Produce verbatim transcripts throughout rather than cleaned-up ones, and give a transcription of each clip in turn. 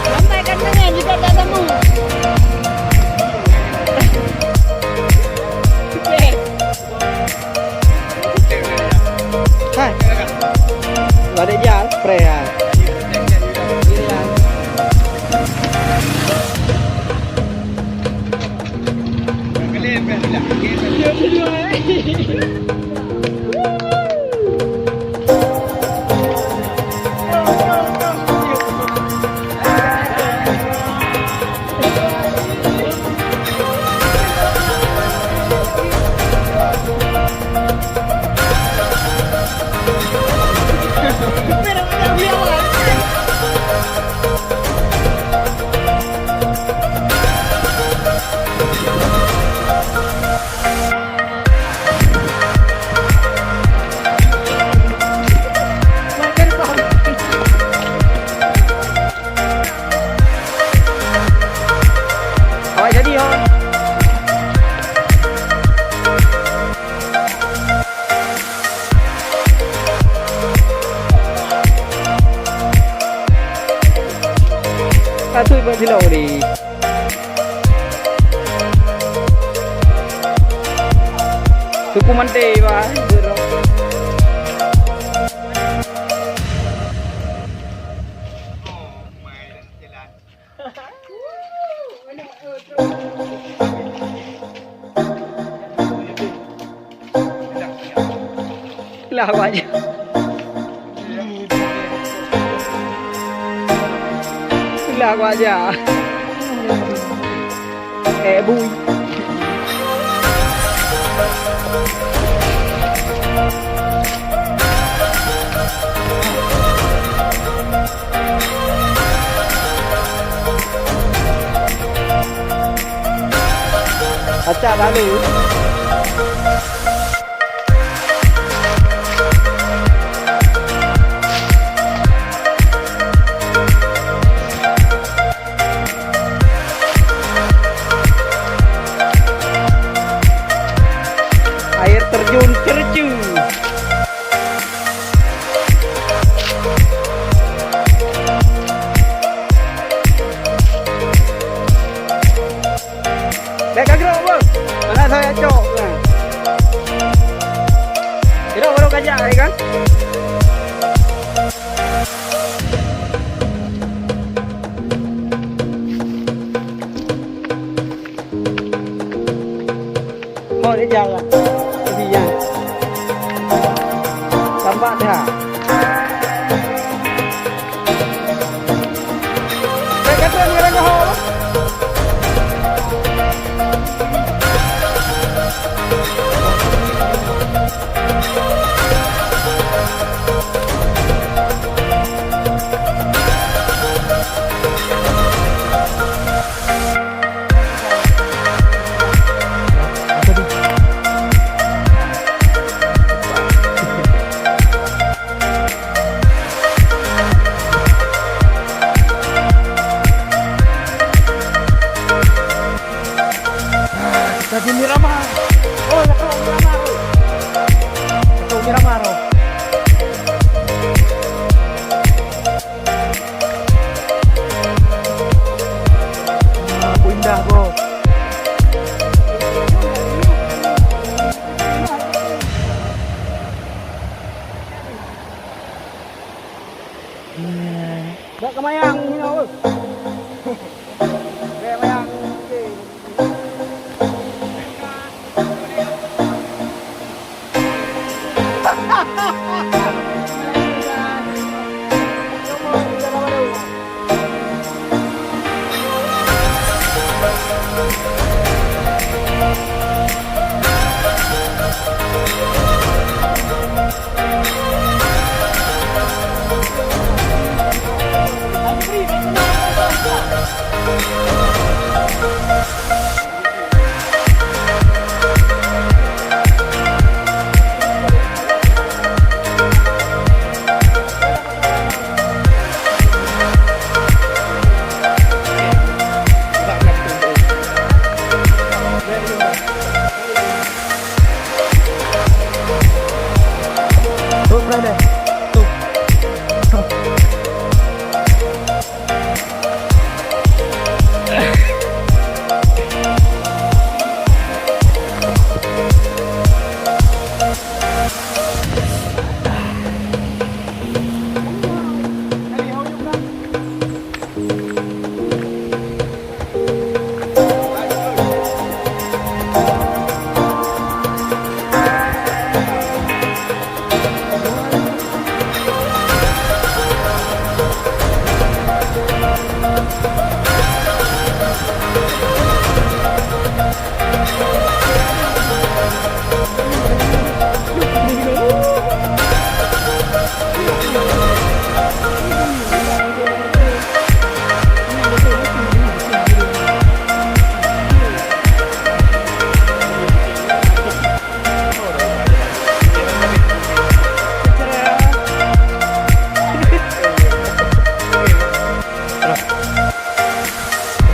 Lambai kan tangan, jika tak sambung. Hai. Balik jalan, spray ya. Awak jadi, ho. Satu buat silap tadi. Suku Mante, bah. Lah, awak aja. Lah, awak aja. Eh, bui. Pacak lalu. Air terjun Cercu. Bèk ka geurok, Bos. Mana saya cok, nah. Geurok baru kajak, ya kan? Oh, dia jalan. Dia. Tampak dah. Saya kata mengenai kau. Tapi Miramar. Oh, ya, Miramar. Miramar. Ah, indah, Bos. Bak kemayang, Bos. Bak kemayang.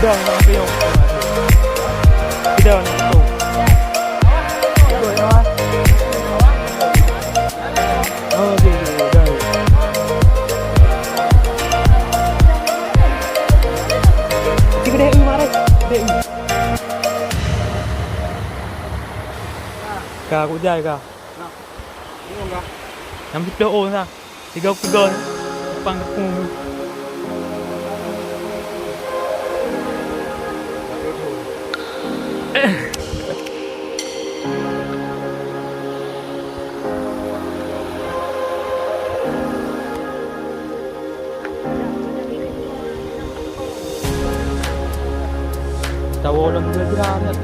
Dah, nak apa yang? Dah, nak tu. Oh, okey, okey, dah. Okey, dah, eh, mari. Dah, eh. Ka, aku jai ka. Nyang siplôh oh sa. Tiga puluh tiga. Pang tepung. Tawoe lom gram-gram nyan.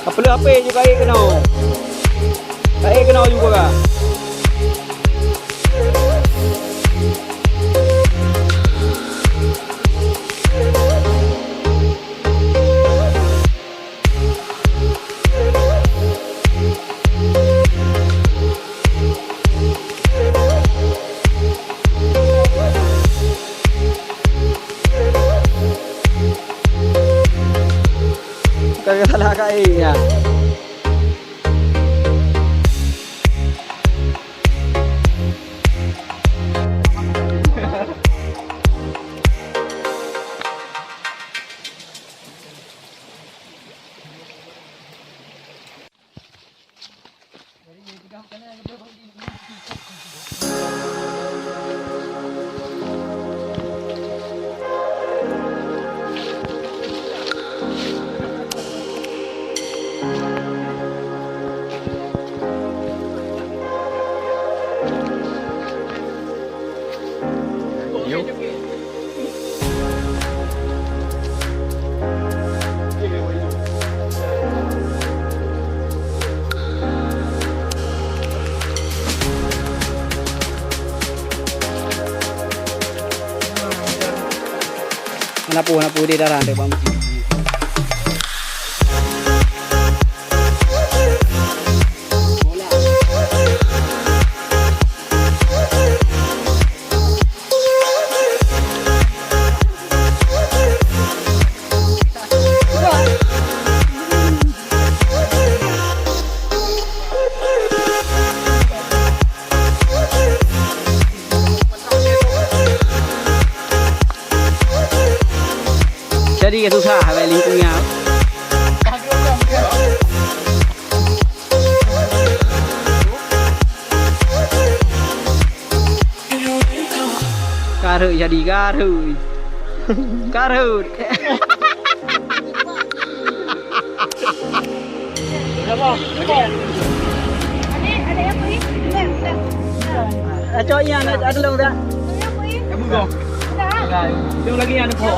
Apa le H P juga keunoe? Keunoe juga. Ka salah kaék nyan. Napoh, napoh di darat dek bang. Jadi ka susah bak lingkungan. Karhut jadi karhut. Karhut. Acok ian, ada dong dah. Kamu go. Jom lagi yang ada po.